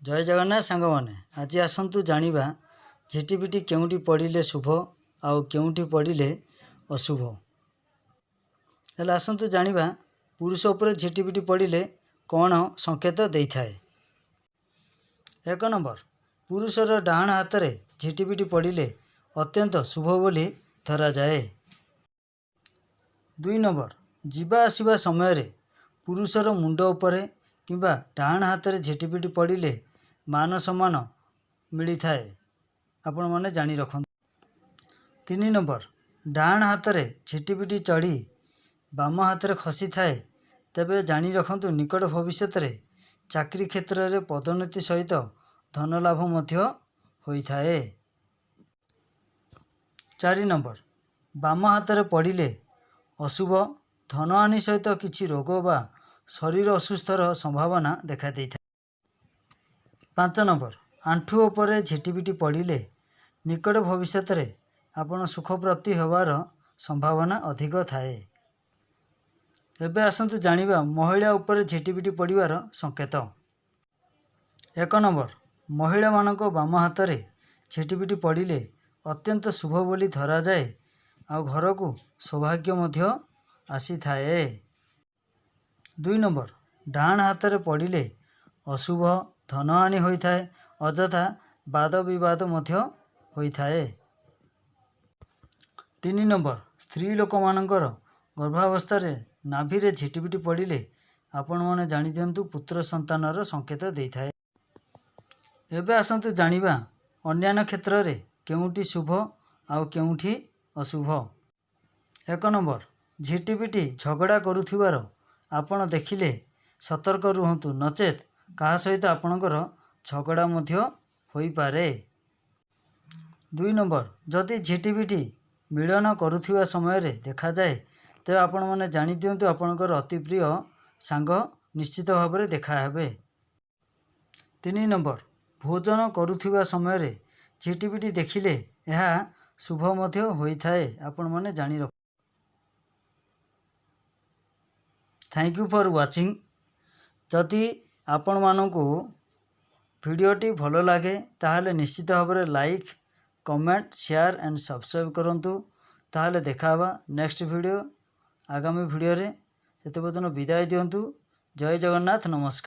ଜୟ ଜଗନ୍ନାଥ ସାଙ୍ଗମାନେ। ଆଜି ଆସନ୍ତୁ ଜାଣିବା ଝିଟିପିଟି କେଉଁଠି ପଡ଼ିଲେ ଶୁଭ ଆଉ କେଉଁଠି ପଡ଼ିଲେ ଅଶୁଭ। ହେଲେ ଆସନ୍ତୁ ଜାଣିବା, ପୁରୁଷ ଉପରେ ଝିଟିପିଟି ପଡ଼ିଲେ କ'ଣ ସଂକେତ ଦେଇଥାଏ। ଏକ ନମ୍ବର, ପୁରୁଷର ଡାହାଣ ହାତରେ ଝିଟିପିଟି ପଡ଼ିଲେ ଅତ୍ୟନ୍ତ ଶୁଭ ବୋଲି ଧରାଯାଏ। ଦୁଇ ନମ୍ବର, ଯିବା ଆସିବା ସମୟରେ ପୁରୁଷର ମୁଣ୍ଡ ଉପରେ କିମ୍ବା ଡାହାଣ ହାତରେ ଝିଟିପିଟି ପଡ଼ିଲେ ମାନ ସମ୍ମାନ ମିଳିଥାଏ। ଆପଣମାନେ ଜାଣି ରଖନ୍ତୁ। ତିନି ନମ୍ବର, ଡାହାଣ ହାତରେ ଝିଟିପିଟି ଚଢ଼ି ବାମ ହାତରେ ଖସିଥାଏ, ତେବେ ଜାଣି ରଖନ୍ତୁ, ନିକଟ ଭବିଷ୍ୟତରେ ଚାକିରି କ୍ଷେତ୍ରରେ ପଦୋନ୍ନତି ସହିତ ଧନ ଲାଭ ମଧ୍ୟ ହୋଇଥାଏ। ଚାରି ନମ୍ବର, ବାମ ହାତରେ ପଡ଼ିଲେ ଅଶୁଭ, ଧନହାନି ସହିତ କିଛି ରୋଗ ବା ଶରୀର ଅସୁସ୍ଥର ସମ୍ଭାବନା ଦେଖାଦେଇଥାଏ। ପାଞ୍ଚ ନମ୍ବର, ଆଣ୍ଠୁ ଉପରେ ଝିଟିପିଟି ପଡ଼ିଲେ ନିକଟ ଭବିଷ୍ୟତରେ ଆପଣ ସୁଖ ପ୍ରାପ୍ତି ହେବାର ସମ୍ଭାବନା ଅଧିକ ଥାଏ। ଏବେ ଆସନ୍ତୁ ଜାଣିବା ମହିଳା ଉପରେ ଝିଟିପିଟି ପଡ଼ିବାର ସଂକେତ। ଏକ ନମ୍ବର, ମହିଳାମାନଙ୍କ ବାମ ହାତରେ ଝିଟିପିଟି ପଡ଼ିଲେ ଅତ୍ୟନ୍ତ ଶୁଭ ବୋଲି ଧରାଯାଏ ଆଉ ଘରକୁ ସୌଭାଗ୍ୟ ମଧ୍ୟ ଆସିଥାଏ। ଦୁଇ ନମ୍ବର, ଡାହାଣ ହାତରେ ପଡ଼ିଲେ ଅଶୁଭ, ଧନହାନି ହୋଇଥାଏ, ଅଯଥା ବାଦ ବିବାଦ ମଧ୍ୟ ହୋଇଥାଏ। ତିନି ନମ୍ବର, ସ୍ତ୍ରୀ ଲୋକମାନଙ୍କର ଗର୍ଭାବସ୍ଥାରେ ନାଭିରେ ଝିଟିପିଟି ପଡ଼ିଲେ ଆପଣମାନେ ଜାଣିଦିଅନ୍ତୁ, ପୁତ୍ର ସନ୍ତାନର ସଂକେତ ଦେଇଥାଏ। ଏବେ ଆସନ୍ତୁ ଜାଣିବା ଅନ୍ୟାନ୍ୟ କ୍ଷେତ୍ରରେ କେଉଁଠି ଶୁଭ ଆଉ କେଉଁଠି ଅଶୁଭ। ଏକ ନମ୍ବର, ଝିଟିପିଟି ଝଗଡ଼ା କରୁଥିବାର ଆପଣ ଦେଖିଲେ ସତର୍କ ରୁହନ୍ତୁ, ନଚେତ୍ କାହା ସହିତ ଆପଣଙ୍କର ଝଗଡ଼ା ମଧ୍ୟ ହୋଇପାରେ। ଦୁଇ ନମ୍ବର, ଯଦି ଝିଟିପିଟି ମିଳନ କରୁଥିବା ସମୟରେ ଦେଖାଯାଏ, ତେବେ ଆପଣମାନେ ଜାଣିଦିଅନ୍ତୁ, ଆପଣଙ୍କର ଅତି ପ୍ରିୟ ସାଙ୍ଗ ନିଶ୍ଚିତ ଭାବରେ ଦେଖାହେବେ। ତିନି ନମ୍ବର, ଭୋଜନ କରୁଥିବା ସମୟରେ ଝିଟିପିଟି ଦେଖିଲେ ଏହା ଶୁଭ ମଧ୍ୟ ହୋଇଥାଏ। ଆପଣମାନେ ଜାଣି ରଖ। Thank you for watching. ଯଦି ଆପଣମାନଙ୍କୁ ଭିଡ଼ିଓଟି ଭଲ ଲାଗେ, ତାହେଲେ ନିଶ୍ଚିତ ଭାବରେ like, comment, share and subscribe କରନ୍ତୁ। ତାହେଲେ ଦେଖା ହେବା ନେକ୍ସଟ ଭିଡ଼ିଓ, ଆଗାମୀ ଭିଡ଼ିଓରେ। ସେତେ ପର୍ଯ୍ୟନ୍ତ ବିଦାୟ ଦିଅନ୍ତୁ। ଜୟ ଜଗନ୍ନାଥ, ନମସ୍କାର।